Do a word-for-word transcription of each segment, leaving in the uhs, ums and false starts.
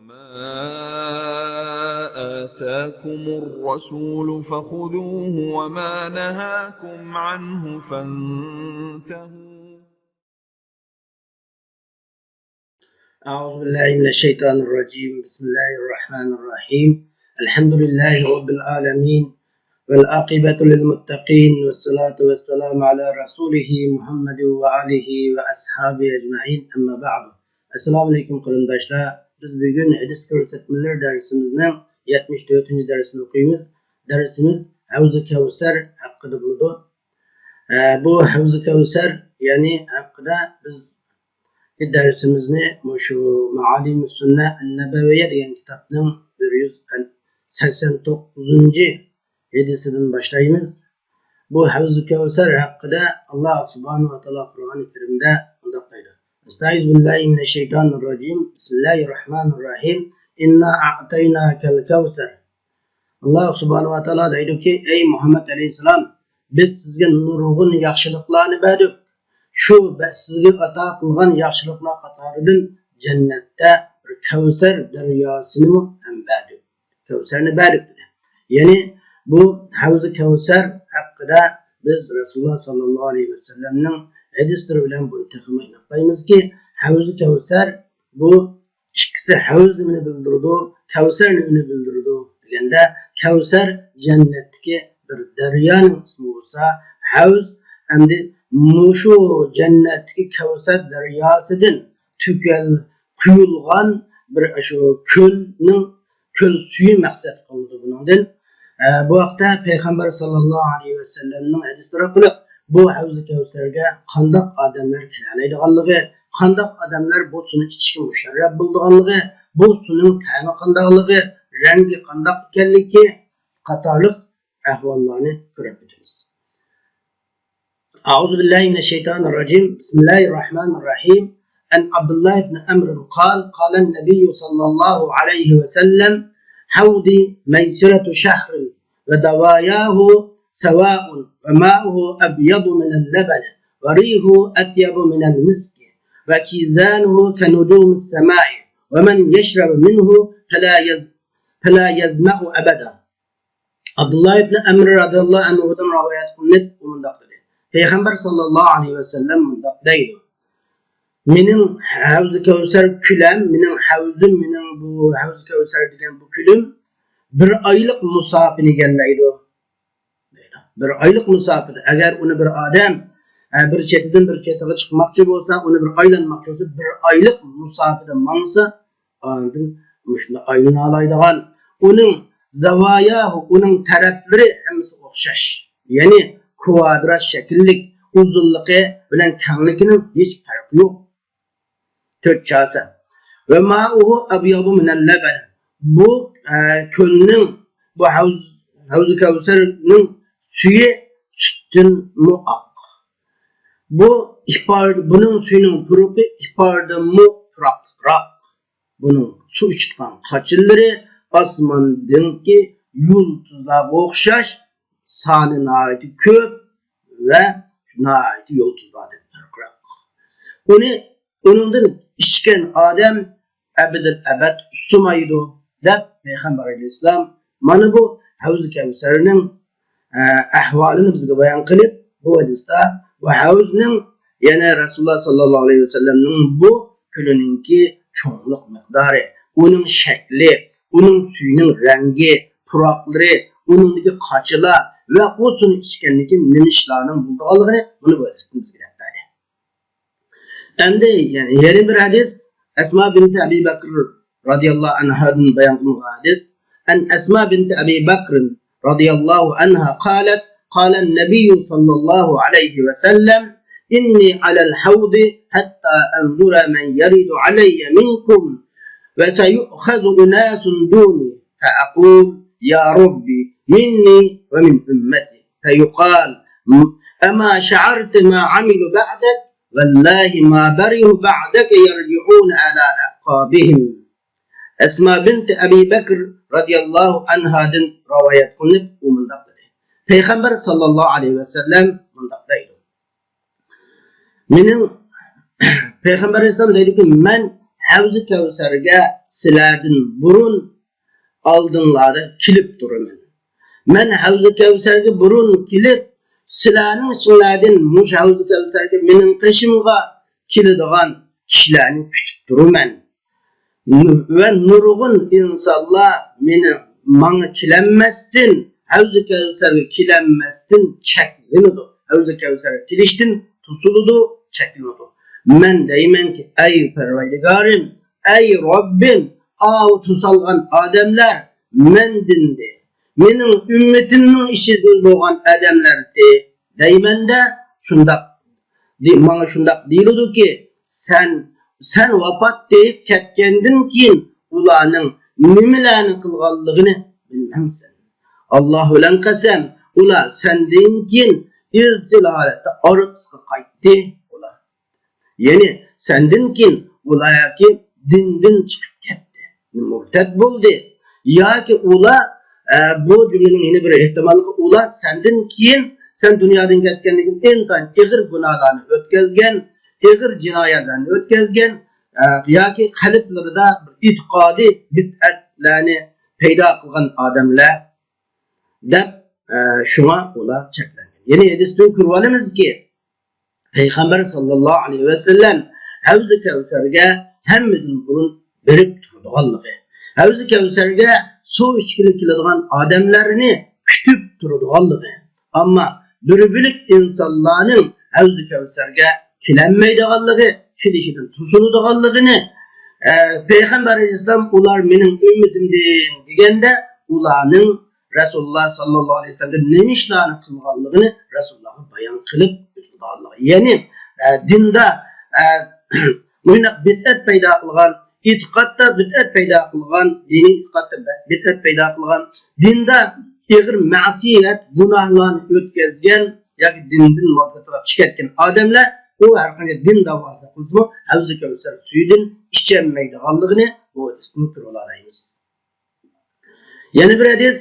ما آتاكم الرسول فخذوه وما نهاكم عنه فانتهوا. أعوذ بالله من الشيطان الرجيم. بسم الله الرحمن الرحيم. الحمد لله رب العالمين. والعاقبة للمتقين. والصلاة والسلام على رسوله محمد وآله وأصحابه أجمعين. أما بعد. ئەسسالامۇ ئەلەيكۇم قېرىنداشلار. بىز بۈگۈن ھەدىس كۆرسەتمىلىرى دەرسىمىزنىڭ يەتمىش تۆتىنچى دەرسىنى ئوقۇيمىز. دەرسىمىز ھەۋزى كەۋسەر ھەققىدە بولىدۇ. ئە، بۇ ھەۋزى كەۋسەر، يەنى ھەققىدە بىز دەرسىمىزنى مۇشۇ مائالىمۇس سۈننە ئەن-نەبەۋىيە دېگەن كىتابنىڭ بىر يۈز سەكسەن توققۇزىنچى ھەدىسىدىن باشلايمىز. بۇ ھەۋزى كەۋسەر ھەققىدە ئاللا سۇبھانەھۇ ۋە تائالا قۇرئان كەرىمدە مۇنداق دەيدۇ: أستعيذ بالله من الشيطان الرجيم. بسم الله الرحمن الرحيم. إنا أعطيناك الكوثر. ئاللا سۇبھانەھۇ ۋە تائالا دەيدۇكى، ئەي مۇھەممەد ئەلەيھىسسالام، بىز سىزگە نۇرغۇن ياخشىلىقلارنى بەردۇق. شۇ بە-، سىزگە ئاتا قىلغان ياخشىلىقلار قاتارىدىن جەننەتتە بىر كەۋسەر دەرياسىنىمۇ ھەم بەردۇق. كەۋسەرنى بەردۇق دېدى. يەنى بۇ ھەۋزى كەۋسەر ھەققىدە بىز رەسۇلۇللا ساللاللاھۇ ئەلەيھى ۋەسەللەمنىڭ ھەدىسلىرى بىلەن بۇنى تېخىمۇ ئېنىقلايمىزكى، ھەۋزى كەۋسەر بۇ ئىككىسى ھەۋز نېمىنى بىلدۈرىدۇ، كەۋسەر نېمىنى بىلدۈرىدۇ دېگەندە، كەۋسەر جەننەتتىكى بىر دەريانىڭ ئىسمى بولسا، ھەۋز ئەمدى مۇشۇ جەننەتتىكى كەۋسەر دەرياسىدىن تۆكۈل-، قۇيۇلغان بىر ئاشۇ كۆلنىڭ، كۆل سۈيى مەقسەت قىلىنىدۇ بۇنىڭدىن. ئە، بۇ ھەقتە پەيغەمبەر ساللاللاھۇ ئەلەيھى ۋەسەللەمنىڭ ھەدىسلىرى ئارقىلىق بۇ ھەۋزى كەۋسەرگە قانداق ئادەملەر كىرەلەيدىغانلىقى، قانداق ئادەملەر بۇ سۇنى ئىچىشكە مۇشەررەپ بولىدىغانلىقى، بۇ سۇنىڭ تەمى قانداقلىقى، رەڭگى قانداق ئىكەنلىكى قاتارلىق ئەھۋاللارنى كۆرۈپ ئۆتىمىز. أعوذ بالله من الشيطان الرجيم. بسم الله الرحمن الرحيم. عن عبد الله بن عمرو قال: قال النبي صلى الله عليه وسلم: حوضي ميسرة شهر ودواياه سواء، وماؤه أبيض من اللبن، وريحه أطيب من المسك، وكيزانه كنجوم السماء، ومن يشرب منه فلا يز-، فلا يظمأ أبدا. ئابدۇللا ئىبنى ئەمر رەزىياللاھۇ ئەنھۇدىن رىۋايەت قىلىنىپ، ئۇ مۇنداق دېدى: پەيغەمبەر ساللاللاھۇ ئەلەيھى ۋەسەللەم مۇنداق دەيدۇ: مېنىڭ ھەۋزى كەۋسەر كۈلەم، مېنىڭ ھەۋزىم، مېنىڭ بۇ ھەۋزى كەۋسەر دېگەن بۇ كۈلۈم بىر ئايلىق مۇساپىنى ئىگىلەيدۇ، دەيدۇ. بىر ئايلىق مۇساپىدە، ئەگەر ئۇنى بىر ئادەم، ئە، بىر چېتىدىن بىر چېتىگە چىقماقچى بولسا، ئۇنى بىر ئايلانماقچى بولسا، بىر ئايلىق مۇساپىدە ماڭسا، ئاندىن مۇشۇنداق ئايلىنالايدىغان. ئۇنىڭ زاۋايا، ئۇنىڭ تەرەپلىرى ھەممىسى ئوخشاش. يەنى كۋادرات شەكىللىك، ئۇزۇنلۇقى بىلەن كەڭلىكىنىڭ ھېچ پەرقى يوق. تۆت چاسا. ۋە ماؤۇھۇ ئەبيەزۇ مىنەل لەبەن. بۇ، ئە، كۆلنىڭ، بۇ ھەۋز-، ھەۋزۇ كەۋسەرنىڭ سۈيى سۈتتىنمۇ ئاق. بۇ ئىپار-، بۇنىڭ سۈيىنىڭ پۇرىقى ئىپاردىنمۇ پۇراقلىقراق. بۇنىڭ سۇ ئىچىدىغان قاچىلىرى ئاسماندىكى يۇلتۇزلارغا ئوخشاش، سانى ناھايىتى كۆپ ۋە ناھايىتى يۇلتۇزلاردىن پەرقلىق. ئۇنى، ئۇنىڭدىن ئىچكەن ئادەم ئەبەدىل ئەبەد ئۇسسىمايدۇ، دەپ پەيغەمبەر ئەلەيھىسسالام مانا بۇ ھەۋزى كەۋسەرنىڭ، ئە، ئەھۋالىنى بىزگە بايان قىلىپ، بۇ ھەدىستە بۇ ھەۋزنىڭ، يەنى رەسۇلۇللا ساللاللاھۇ ئەلەيھى ۋەسەللەمنىڭ بۇ كۆلىنىڭكى چوڭلۇق مىقدارى، ئۇنىڭ شەكلى، ئۇنىڭ سۈيىنىڭ رەڭگى، پۇراقلىرى، ئۇنىڭدىكى قاچىلار ۋە ئۇ سۇنى ئىچكەندىن كېيىن نېمە ئىشلارنىڭ بولىدىغانلىقىنى مانا بۇ ھەدىستىن بىزگە دەپ بەردى. ئەمدى يەنە، يەنە بىر ھەدىس، ئەسما بىنت ئەبى بەكر رەزىياللاھۇ ئەنھادىن بايان قىلىنغان ھەدىس. عن أسماء بنت أبي بكر رضي الله عنها قالت: قال النبي صلى الله عليه وسلم: إني على الحوض حتى أنظر من يرد علي منكم، وسيؤخذ أناس دوني، فأقول: يا رب، مني ومن أمتي، فيقال: أما شعرت ما عملوا بعدك؟ والله ما برحوا بعدك يرجعون على أعقابهم. ئەسما بىنت ئەبى بەكر رەزىياللاھۇ ئەنھادىن رىۋايەت قىلىنىپ، ئۇ مۇنداق دېدى: پەيغەمبەر ساللاللاھۇ ئەلەيھى ۋەسەللەم مۇنداق دەيدۇ. مېنىڭ، پەيغەمبەر ئەلەيھىسسالام دەيدۇكى، مەن ھەۋزى كەۋسەرگە سىلەردىن بۇرۇن ئالدىڭلاردا كېلىپ تۇرىمەن. مەن ھەۋزى كەۋسەرگە بۇرۇن كېلىپ، سىلەرنىڭ ئىچىڭلاردىن مۇشۇ ھەۋزى كەۋسەرگە مېنىڭ قېشىمغا كېلىدىغان كىشىلەرنى كۈتۈپ تۇرىمەن. ۋە نۇرغۇن ئىنسانلار مېنى، ماڭا كېلەلمەستىن، ھەۋزى كەۋسەرگە كېلەلمەستىن چەكلىنىدۇ. ھەۋزى كەۋسەرگە كېلىشتىن توسۇلىدۇ، چەكلىنىدۇ. مەن دەيمەنكى، ئەي پەرۋەردىگارىم، ئەي رەببىم، ئاۋۇ توسالغان ئادەملەر مەندىندى، مېنىڭ ئۈممىتىمنىڭ ئىچىدىن بولغان ئادەملەردى دەيمەندە، شۇنداق دې-، ماڭا شۇنداق دېيىلىدۇكى، سەن، سەن ۋاپات تېپىپ كەتكەندىن كېيىن ئۇلارنىڭ نېمىلەرنى قىلغانلىقىنى بىلمەمسەن؟ ئاللا بىلەن قەسەم، ئۇلار سەندىن كېيىن ئىزچىل ھالەتتە ئارقىسىغا قايتتى، ئۇلار. يەنى سەندىن كېيىن ئۇلار ياكى دىندىن چىقىپ كەتتى، مۇرتەد بولدى. ياكى ئۇلار، ئە، بۇ جۈملىنىڭ يەنە بىر ئېھتىماللىقى، ئۇلار سەندىن كېيىن، سەن دۇنيادىن كەتكەندىن كېيىن ئىنتايىن ئېغىر گۇناھلارنى ئۆتكەزگەن، ئېغىر جىنايەتلەرنى ئۆتكەزگەن، ئە، ياكى قەلبلىرىدە بىر ئېتىقادىي بىدئەتلەرنى پەيدا قىلغان ئادەملەر دەپ، ئە، شۇڭا ئۇلار چەكلەنگەن. يەنى ھەدىستىن كۆرۈۋالىمىزكى، پەيغەمبەر ساللاللاھۇ ئەلەيھى ۋەسەللەم ھەۋزى كەۋسەرگە ھەممىدىن بۇرۇن بېرىپ تۇرىدىغانلىقى، ھەۋزى كەۋسەرگە سۇ ئىچكىلى كېلىدىغان ئادەملەرنى كۈتۈپ تۇرىدىغانلىقى، ئەمما بىر بۆلەك ئىنسانلارنىڭ ھەۋزى كەۋسەرگە كېلەلمەيدىغانلىقى، كېلىشىدىن توسۇلىدىغانلىقىنى، ئە، پەيغەمبەر ئەلەيھىسسالام، ئۇلار مېنىڭ ئۈممىتىمدىن دېگەندە، ئۇلارنىڭ رەسۇلۇللا ساللاللاھۇ ئەلەيھى ۋەسەللەمگە نېمە ئىشلارنى قىلغانلىقىنى رەسۇلۇللاغا بايان قىلىپ ئۆتىدىغانلىقى. يەنى، ئە، دىندا، ئە، مۇشۇنداق بىدئەت پەيدا قىلغان، ئېتىقادتا بىدئەت پەيدا قىلغان، دىنىي ئېتىقادتا بىدئەت پەيدا قىلغان، دىندا ئېغىر مەسىيەت، گۇناھلارنى ئۆتكەزگەن ياكى دىندىن مۇرتەد بولۇپ چىقىپ كەتكەن ئادەملەر، ئۇ ھەر قانچە دىن داۋاسى قىلسىمۇ، ھەۋزى كەۋسەر سۈيىدىن ئىچەلمەيدىغانلىقىنى بۇ ھەدىستىن كۆرۈۋالالايمىز. يەنە بىر ھەدىس.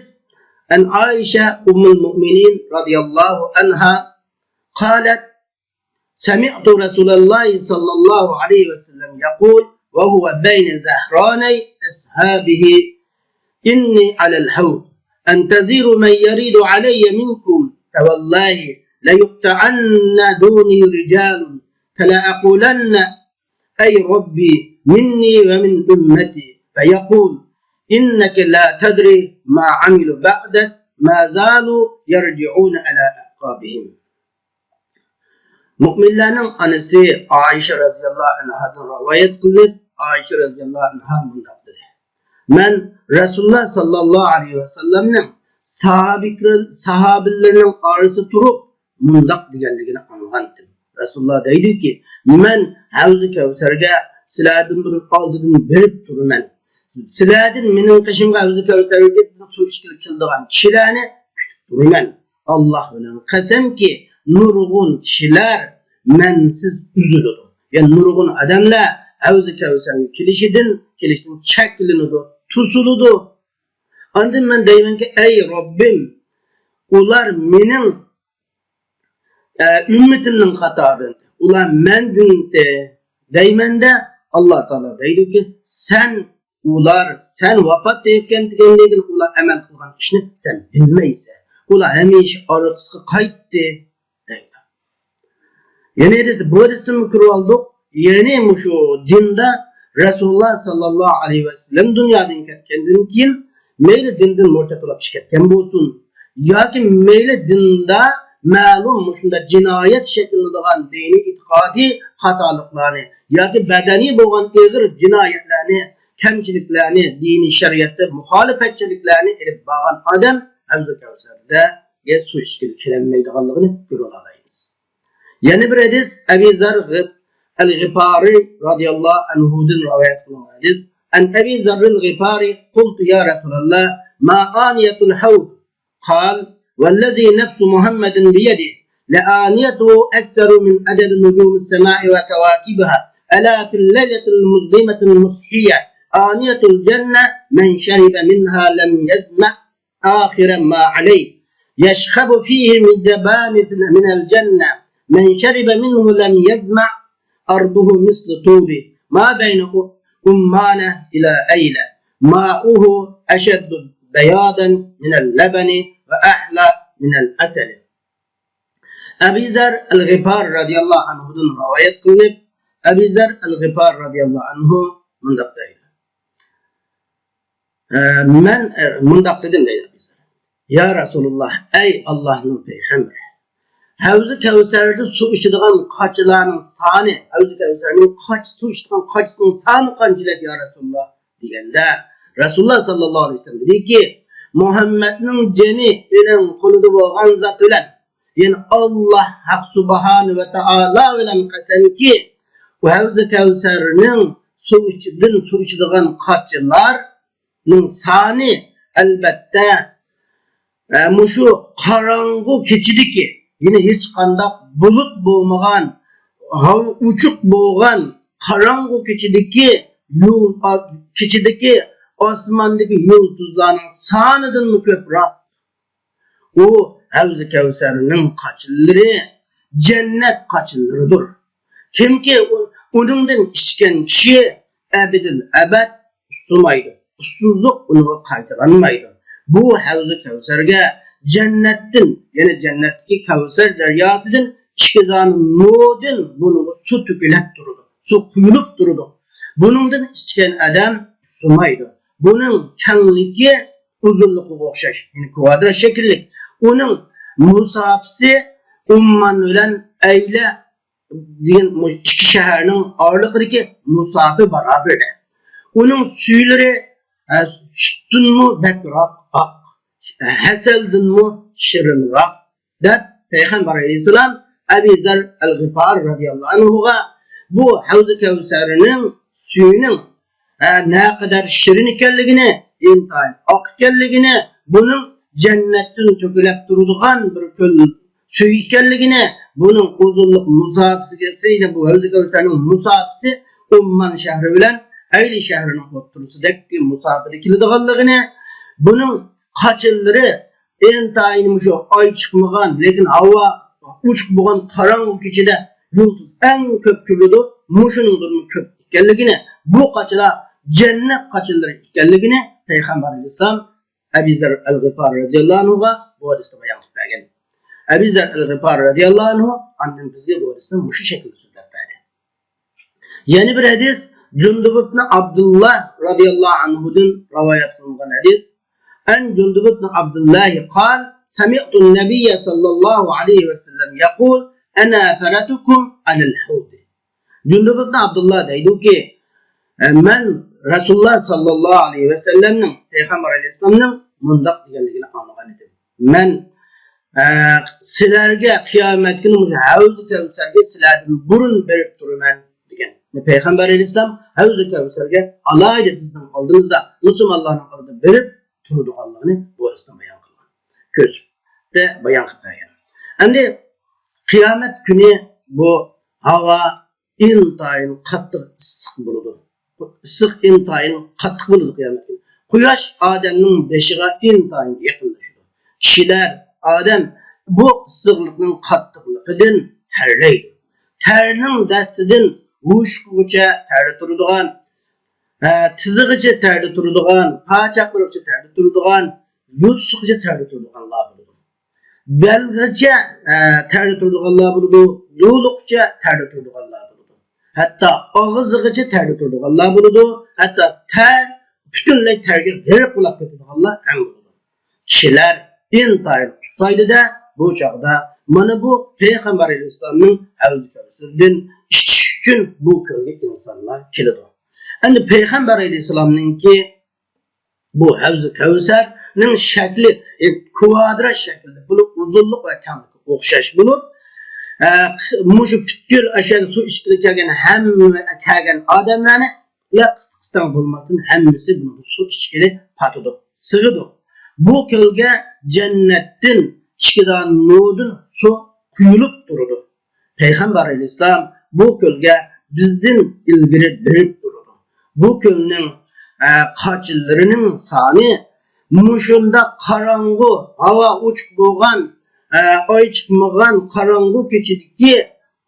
عن عائشة أم المؤمنين رضي الله عنها قالت: سمعت رسول الله صلى الله عليه وسلم يقول وهو بين ظهراني أصحابه: إني على الحوض أنتظر من يرد علي منكم، فوالله ليقطعن دوني رجال، فلأقولن: أي ربي، مني ومن أمتي، فيقول: إنك لا تدري ما عملوا بعدك، ما زالوا يرجعون على أعقابهم. مۆمىنلەرنىڭ ئانىسى ئائىشە رەزىياللاھۇ ئەنھادىن رىۋايەت قىلىنىپ، ئائىشە رەزىياللاھۇ ئەنھا مۇنداق دېدى: مەن رەسۇلۇللا ساللاللاھۇ ئەلەيھى ۋەسەللەمنىڭ ساھابىكرا-، ساھابىلىرىنىڭ ئارىسىدا تۇرۇپ مۇنداق دېگەنلىكىنى ئاڭلىغانتىم. رەسۇلۇللا دەيدۇكى، مەن ھەۋزى كەۋسەرگە سىلەردىن بۇرۇن ئالدىدىن بېرىپ تۇرىمەن. سىلەردىن مېنىڭ قېشىمغا ھەۋزى كەۋسەرگە سۇ ئىچكىلى كېلىدىغان كىشىلەرنى كۈتۈپ تۇرىمەن. ئاللا بىلەن قەسەمكى، نۇرغۇن كىشىلەر مەنسىز ئۈزۈلىدۇ. يەنى نۇرغۇن ئادەملەر ھەۋزى كەۋسەرگە كېلىشىدىن، كېلىشتىن چەكلىنىدۇ، توسۇلىدۇ. ئاندىن مەن دەيمەنكى، ئەي رەببىم، ئۇلار مېنىڭ، ئە، ئۈممىتىمنىڭ قاتارىدىن، ئۇلار مەندىن، ئە، دەيمەندە، ئاللا تائالا دەيدۇكى، سەن ئۇلار، سەن ۋاپات تېپىپ كەتكەندىن كېيىن ئۇلار ئەمەل قىلغان ئىشنى سەن بىلمەيسەن. ئۇلار ھەمىشە ئارقىسىغا قايتتى، دەيدۇ. يەنە ھەدىس، بۇ ھەدىستىنمۇ كۆرۈۋالدۇق. يەنى مۇشۇ دىندا رەسۇلۇللا ساللاللاھۇ ئەلەيھى ۋەسەللەم دۇنيادىن كەتكەندىن كېيىن مەيلى دىندىن مۇرتەد بولۇپ چىقىپ كەتكەن بولسۇن، ياكى مەيلى دىندا مەلۇم مۇشۇنداق جىنايەت شەكىللىنىدىغان دىنىي ئېتىقادىي خاتالىقلارنى ياكى بەدەنىي بولغان ئېغىر جىنايەتلەرنى، كەمچىلىكلەرنى، دىنىي شەرىئەتتە مۇخالىپەتچىلىكلەرنى ئېلىپ بارغان ئادەم ھەۋزۇ كەۋسەردە سۇ ئىچكىلى كېلەلمەيدىغانلىقىنى كۆرۈۋالالايمىز. يەنە بىر ھەدىس، ئەبى زەر غىپ-، ئەل غىپارى رازىياللاھۇ ئەنھۇدىن رىۋايەت قىلىنغان ھەدىس. عن أبي ذر الغفاري قلت يا رسول الله ما آنية الحوض؟ قال والذي نفس محمد بيده لآنيته أكثر من عدد نجوم السماء وكواكبها ألا في الليلة المظلمة المصحية آنية الجنة من شرب منها لم يظمأ آخر ما عليه يشخب فيه مذبان من الجنة من شرب منه لم يظمأ أرضه مثل طول ما بين أمان إلى أيلة، ماؤه أشد بياضا من اللبن وأحلى من العسل. ئەبى زەر ئەل غىپار رەزىياللاھۇ ئەنھۇدىن رىۋايەت قىلىنىپ، ئەبى زەر ئەل غىپار رەزىياللاھۇ ئەنھۇ مۇنداق دەيدۇ. ئە، مەن، ئە، مۇنداق دېدىم دەيدۇ ئەبى زەر. يا رەسۇلۇللاھ، ئەي ئاللاھنىڭ پەيغەمبىرى، ھەۋزى كەۋسەردە سۇ ئىچىدىغان قاچىلارنىڭ سانى، ھەۋزى كەۋسەرنىڭ قاچ-، سۇ ئىچىدىغان قاچىسىنىڭ سانى قانچىلىك يا رەسۇلۇللاھ؟ دېگەندە، رەسۇلۇللاھ ساللاللاھۇ ئەلەيھى ۋەسەللەم دېدىكى، مۇھەممەدنىڭ جېنى ئېنىڭ قولىدا بولغان زات بىلەن، يەنى ئاللاھ ھەق سۇبھانەھۇ ۋە تائالا بىلەن قەسەمكى، ئۇ ھەۋزى كەۋسەرنىڭ سۇ ئىچىدىن سۇ ئىچىدىغان قاچىلارنىڭ سانى، ئەلبەتتە، ئە، مۇشۇ قاراڭغۇ كېچىدىكى، يەنى ھېچقانداق بۇلۇت بولمىغان، ھاۋا ئوچۇق بولغان قاراڭغۇ كېچىدىكى يۇل-، ئا-، كېچىدىكى ئاسماندىكى يۇلتۇزلارنىڭ سانىدىنمۇ كۆپرەك. ئۇ ھەۋزى كەۋسەرنىڭ قاچىلىرى جەننەت قاچىلىرىدۇر. كىمكى ئۇ-، ئۇنىڭدىن ئىچكەن كىشى ئەبەدىل ئەبەد ئۇسسىمايدۇ. ئۇسسۇزلۇق ئۇنىڭغا قايتىلانمايدۇ. بۇ ھەۋزى كەۋسەرگە جەننەتتىن، يەنى جەننەتتىكى كەۋسەر دەرياسىدىن ئىككى دانە نۇردىن بۇنىڭغا سۇ تۆكۈلۈپ تۇرىدۇ. سۇ قۇيۇلۇپ تۇرىدۇ. بۇنىڭدىن ئىچكەن ئادەم ئۇسسىمايدۇ. بۇنىڭ كەڭلىكى ئۇزۇنلۇقىغا ئوخشاش، يەنى كۋادرات شەكىللىك. ئۇنىڭ مۇساپىسى ئۇممان بىلەن ئەيلە دېگەن مۇ-، ئىككى شەھەرنىڭ ئارىلىقىدىكى مۇساپە باراۋەر. ئۇنىڭ سۈيلىرى، ئە، سۈتتىنمۇ بەكرەك ئاق، ھەسەلدىنمۇ شېرىنراق، دەپ پەيغەمبەر ئەلەيھىسسالام ئەبى زەر ئەل غىپار رەزىياللاھۇ ئەنھۇغا بۇ ھەۋزى كەۋسەرنىڭ سۈيىنىڭ، ئە، نەقەدەر شېرىن ئىكەنلىكىنى، ئىنتايىن ئاق ئىكەنلىكىنى، بۇنىڭ جەننەتتىن تۆكۈلۈپ تۇرىدىغان بىر كۆل سۈيى ئىكەنلىكىنى، بۇنىڭ ئۇزۇنلۇق مۇساپىسى، بۇ ھەۋزى كەۋسەرنىڭ مۇساپىسى ئۇممان شەھىرى بىلەن ئەيلى شەھىرىنىڭ ئوتتۇرىسىدەك مۇساپىدە كېلىدىغانلىقىنى، بۇنىڭ قاچىلىرى ئىنتايىن مۇشۇ ئاي چىقمىغان، لېكىن ھاۋا ئوچۇق بولغان قاراڭغۇ كېچىدە يۇلتۇز ئەڭ كۆپ كۆرۈلىدۇ، مۇشۇنىڭدىنمۇ كۆپ ئىكەنلىكىنى، بۇ قاچىلار جەننەت قاچىلىرى ئىكەنلىكىنى پەيغەمبەر ئەلەيھىسسالام ئەبى زەر ئەل غىپار رەزىياللاھۇ ئەنھۇغا بۇ ھەدىستە بايان قىلىپ بەرگەن. ئەبى زەر ئەل غىپار رەزىياللاھۇ ئەنھۇ ئاندىن بىزگە بۇ ھەدىستىن مۇشۇ شەكىلدە سۆزلەپ بەردى. يەنە بىر ھەدىس، جۇندۇب ئىبن ئابدۇللا رەزىياللاھۇ ئەنھۇدىن رىۋايەت قىلىنغان ھەدىس. عن جندب بن عبد الله قال: سمعت النبي صلى الله عليه وسلم يقول: أنا فرطكم على الحوض. جۇندۇب ئىبن ئابدۇللا دەيدۇكى، مەن رەسۇلۇللا ساللاللاھۇ ئەلەيھى ۋەسەللەمنىڭ، پەيغەمبەر ئەلەيھىسسالامنىڭ مۇنداق دېگەنلىكىنى ئاڭلىغان ئىدىم. مەن، ئە، سىلەرگە قىيامەت كۈنى مۇشۇ ھەۋزى كەۋسەرگە سىلەردىن بۇرۇن بېرىپ تۇرىمەن، دېگەن. پەيغەمبەر ئەلەيھىسسالام ھەۋزى كەۋسەرگە ئالاھىدە بىزنىڭ ئالدىمىزدا، مۇسۇلمانلارنىڭ ئالدىدا بېرىپ تۇرىدىغانلىقىنى بۇ ھەدىستىن بايان قىلغان. كۆرسىتىپ بايان قىلىپ بەرگەن. ئەمدى قىيامەت كۈنى بۇ ھاۋا ئىنتايىن قاتتىق ئىسسىق بولىدۇ. بۇ ئىسسىق ئىنتايىن قاتتىق بولىدۇ قىيامەت كۈنى. قۇياش ئادەمنىڭ بېشىغا ئىنتايىن يېقىنلىشىدۇ. كىشىلەر، ئادەم بۇ ئىسسىقلىقنىڭ قاتتىقلىقىدىن تەرلەيدۇ. تەرنىڭ دەستىدىن ھوشۇقىغىچە تەردە تۇرىدىغان، ئە، تىزىغىچە تەردە تۇرىدىغان، پاچاقلىرىغىچە تەردە تۇرىدىغان، يوتىسىغىچە تەردە تۇرىدىغانلار بولىدۇ. بەلغىچە، ئە، تەردە تۇرىدىغانلار بولىدۇ، دولىقىچە تەردە تۇرىدىغانلار بولىدۇ. ھەتتا ئاغزىغىچە تەردە تۇرىدىغانلار بولىدۇ، ھەتتا تەر، پۈتۈنلەي تەرگە غەرق بولاپ كېتىدىغانلار ھەم بولىدۇ. كىشىلەر ئىنتايىن ئۇسسايدۇ-دە، بۇ چاغدا مانا بۇ پەيغەمبەر ئەلەيھىسسالامنىڭ ھەۋزى كەۋسىرىدىن ئىچىش ئۈچۈن بۇ كۆلگە ئىنسانلار كېلىدۇ. ئەمدى پەيغەمبەر ئەلەيھىسسالامنىڭكى بۇ ھەۋزى كەۋسەرنىڭ شەكلى، ئە، كۋادرات شەكلىدە بولۇپ، ئۇزۇنلۇق ۋە كەڭلىكى ئوخشاش بولۇپ، ئە، قىس-، مۇشۇ پۈتكۈل ئاشۇ يەردە سۇ ئىچكىلى كەلگەن ھەممە كەلگەن ئادەملەرنى قىستىق-قىستاڭ بولماستىن ھەممىسى بۇنىڭغا سۇ ئىچكىلى پاتىدۇ، سىغىدۇ. بۇ كۆلگە جەننەتتىن ئىككى دانە نۇردىن سۇ قۇيۇلۇپ تۇرىدۇ. پەيغەمبەر ئەلەيھىسسالام بۇ كۆلگە بىزدىن ئىلگىرى بېرىپ تۇرىدۇ. بۇ كۆلنىڭ، ئە، قاچىلىرىنىڭ سانى مۇشۇنداق قاراڭغۇ، ھاۋا ئوچۇق بولغان، ئە، ئاي چىقمىغان قاراڭغۇ كېچىدىكى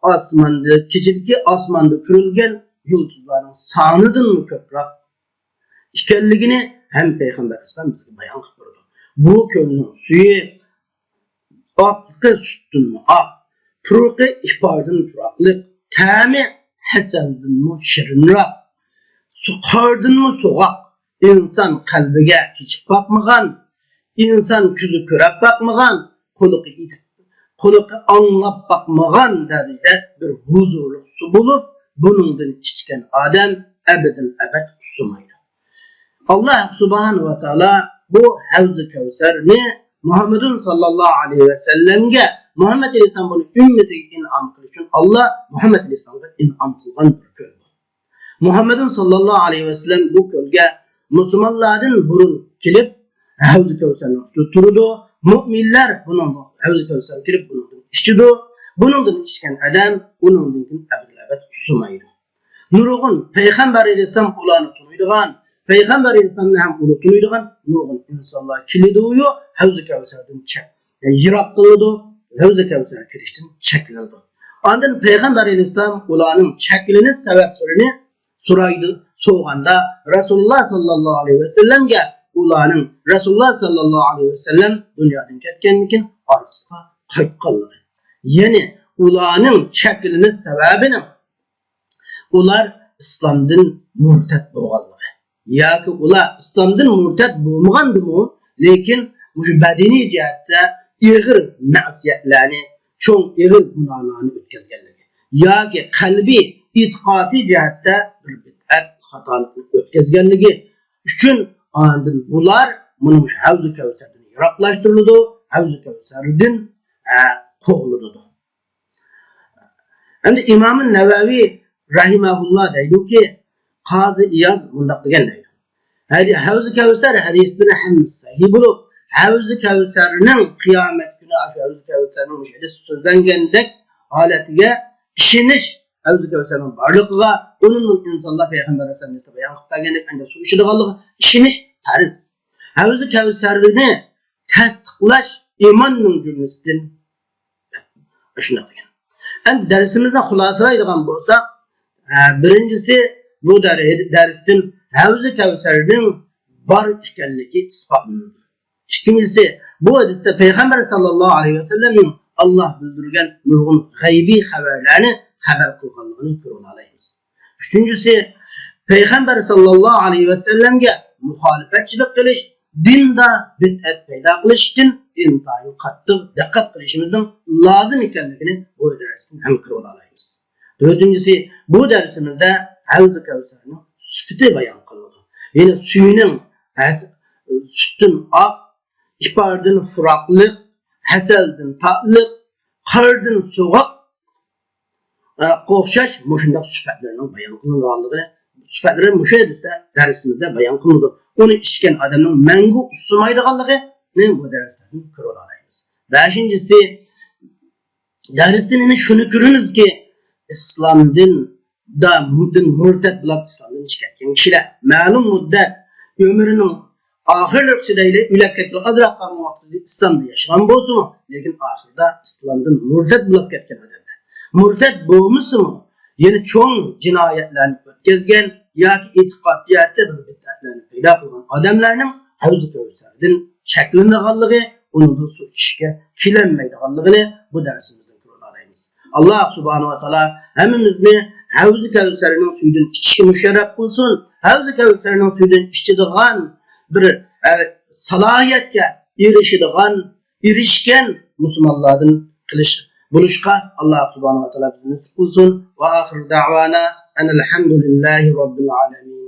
ئاسماندا، كېچىدىكى ئاسماندا كۆرۈلگەن يۇلتۇزلارنىڭ سانىدىنمۇ كۆپرەك ئىكەنلىكىنى ھەم پەيغەمبەر ئەلەيھىسسالام بىزگە بايان قىلىپ بېرىدۇ. بۇ كۆلنىڭ سۈيى ئاقلىقى سۈتتىنمۇ ئاق، پۇرىقى ئىپاردىن پۇراقلىق، تەمى ھەسەلدىنمۇ شېرىنراق، سۇ-، قاردىنمۇ سوغۇق، ئىنسان قەلبىگە كېچىپ باقمىغان، ئىنسان كۆزى كۆرۈپ باقمىغان، قۇلىقى ئېتىپ، قۇلىقى ئاڭلاپ باقمىغان دەرىجىدە بىر ھۇزۇرلۇق سۇ بولۇپ، بۇنىڭدىن ئىچكەن ئادەم ئەبەدىل ئەبەد ئۇسسىمايدۇ. ئاللا سۇبھانەھۇ ۋە تائالا بۇ ھەۋزى كەۋسەرنى مۇھەممەدۇن ساللاللاھۇ ئەلەيھى ۋەسەللەمگە، مۇھەممەد ئەلەيھىسسالام بۇنى ئۈممىتىگە ئىنئام قىلىش ئۈچۈن، ئاللا مۇھەممەد ئەلەيھىسسالامغا ئىنئام قىلغان بىر كۆل بۇ. مۇھەممەدۇن ساللاللاھۇ ئەلەيھى ۋەسەللەم بۇ كۆلگە مۇسۇلمانلاردىن بۇرۇن كېلىپ، ھەۋزى كەۋسەرنىڭ ئۈستىدە تۇرىدۇ. مۆمىنلەر بۇنىڭدىن، ھەۋزى كەۋسەرگە كېلىپ، بۇنىڭدىن ئىچىدۇ. بۇنىڭدىن ئىچكەن ئادەم ئۇنىڭدىن كېيىن ئەبەدىل ئەبەد ئۇسسىمايدۇ. نۇرغۇن پەيغەمبەر ئەلەيھىسسالام ئۇلارنى تونۇيدىغان، پەيغەمبەر ئەلەيھىسسالامنى ھەم ئۇلار تونۇيدىغان نۇرغۇن ئىنسانلار كېلىدۇ، ھەۋزى كەۋسەردىن چە-، يىراق قىلىدۇ، ھەۋزى كەۋسەرگە كىرىشتىن چەكلىنىدۇ. ئاندىن پەيغەمبەر ئەلەيھىسسالام ئۇلارنىڭ چەكلىنىش سەۋەبلىرىنى سورايدۇ، سورىغاندا، رەسۇلۇللا ساللاللاھۇ ئەلەيھى ۋەسەللەمگە ئۇلارنىڭ، رەسۇلۇللا ساللاللاھۇ ئەلەيھى ۋەسەللەم دۇنيادىن كەتكەندىن كېيىن ئارقىسىغا قايتقانلىقى، يەنى ئۇلارنىڭ چەكلىنىش سەۋەبىنىڭ ئۇلار ئىسلامدىن مۇرتەت بولغانلىقى ياكى ئۇلار ئىسلامدىن مۇرتەت بولمىغاندىمۇ، لېكىن مۇشۇ بەدىنىي جەھەتتە ئېغىر مەسىيەتلەرنى، چوڭ ئېغىر گۇناھلارنى ئۆتكەزگەنلىكى ياكى قەلبىي ئېتىقادىي جەھەتتە بىر بىدئەت، خاتالىقنى ئۆتكەزگەنلىكى ئۈچۈن، ئاندىن بۇلار مۇنۇ مۇشۇ ھەۋزى كەۋسەردىن يىراقلاشتۇرۇلىدۇ، ھەۋزى كەۋسەردىن، ئە، قوغلىنىدۇ. ئەمدى ئىمام نەۋەۋى رەھىمەھۇللا دەيدۇكى، قازى ئىياز مۇنداق دېگەن دەيدۇ. ھەدى-، ھەۋزى كەۋسەر ھەدىسلىرى ھەممىسى سەھىھ بولۇپ، ھەۋزى كەۋسەرنىڭ قىيامەت كۈنى ئاشۇ ھەۋزى كەۋسەرنىڭ مۇشۇ ھەدىستە سۆزلەنگەندەك ھالەتىگە ئىشىنىش، ھەۋزى كەۋسەرنىڭ بارلىقىغا، ئۇنىڭدىن ئىنسانلار پەيغەمبەر ئەلەيھىسسالام بايان قىلىپ بەرگەندەك ئەنە سۇ ئىچىدىغانلىقىغا ئىشىنىش پەرز. ھەۋزى كەۋسەرنى تەستىقلاش ئىماننىڭ جۈملىسىدىن. شۇنداق دېگەن. ئەمدى دەرسىمىزنى خۇلاسىلايدىغان بولساق، ئە، بىرىنچىسى، بۇ دەر-، دەرستىن ھەۋزى كەۋسەرنىڭ بار ئىكەنلىكى ئىسپاتلىنىدۇ. ئىككىنچىسى، بۇ ھەدىستە پەيغەمبەر ساللاللاھۇ ئەلەيھى ۋەسەللەمنىڭ ئاللا بىلدۈرگەن نۇرغۇن غەيبىي خەۋەرلەرنى خەۋەر قىلغانلىقىنى كۆرۈۋالالايمىز. ئۈچىنچىسى، پەيغەمبەر ساللاللاھۇ ئەلەيھى ۋەسەللەمگە مۇخالىپەتچىلىك قىلىش، دىندا بىدئەت پەيدا قىلىشتىن ئىنتايىن قاتتىق دىققەت قىلىشىمىزنىڭ لازىم ئىكەنلىكىنى بۇ دەرستىن ھەم كۆرۈۋالالايمىز. تۆتىنچىسى، بۇ دەرسىمىزدە ھەۋزى كەۋسەرنىڭ سۈپىتى بايان قىلىنىدۇ. يەنى سۈيىنىڭ ھەس-، سۈتتىن ئاق، ئىپاردىن پۇراقلىق، ھەسەلدىن تاتلىق، قاردىن سوغۇق، ئە، ئوخشاش مۇشۇنداق سۈپەتلىرىنىڭ بايان قىلىنغانلىقىنى، سۈپەتلىرى مۇشۇ ھەدىستە، دەرسىمىزدە بايان قىلىنىدۇ. ئۇنى ئىچكەن ئادەمنىڭ مەڭگۈ ئۇسسىمايدىغانلىقىنى بۇ دەرسلەردىن كۆرۈۋالالايمىز. بەشىنچىسى، دەرستىن يەنە شۇنى كۆرىمىزكى، ئىسلامدىن، دا-، دىن مۇرتەت بولۇپ ئىسلامدىن چىقىپ كەتكەن كىشىلەر مەلۇم مۇددەت ئۆمرىنىڭ ئاخىرلىرىغىچە دەيلى، ئۆلۈپ كەتكىلى ئازراق قالغان ۋاقتىدا ئىسلامدا ياشىغان بولسىمۇ، لېكىن ئاخىرىدا ئىسلامدىن مۇرتەت بولۇپ كەتكەن ئادەملەر. مۇرتەت بولمىسىمۇ، يەنە چوڭ جىنايەتلەرنى ئۆتكەزگەن ياكى ئېتىقاد جەھەتتە بىر بىدئەتلەرنى پەيدا قىلغان ئادەملەرنىڭ ھەۋزى كەۋسەردىن چەكلىنىدىغانلىقى، ئۇنىڭدىن سۇ ئىچىشكە كېلەلمەيدىغانلىقىنى بۇ دەرسىمىزدىن كۆرۈۋالالايمىز. ئاللا سۇبھانەھۇ ۋە تائالا ھەممىمىزنى ھەۋزى كەۋسەرنىڭ سۈيىدىن ئىچىشكە مۇشەررەپ قىلسۇن. ھەۋزى كەۋسەرنىڭ سۈيىدىن ئىچىدىغان بىر، ئە، سالاھىيەتكە ئېرىشىدىغان، ئېرىشكەن مۇسۇلمانلاردىن قىلىش، بولۇشقا ئاللا سۇبھانەھۇ ۋە تائالا بىزنى نېسىپ قىلسۇن. ۋە ئاخىر دەۋانا ئەنىل ھەمدۇلىللاھى رەببىل ئالەمىن.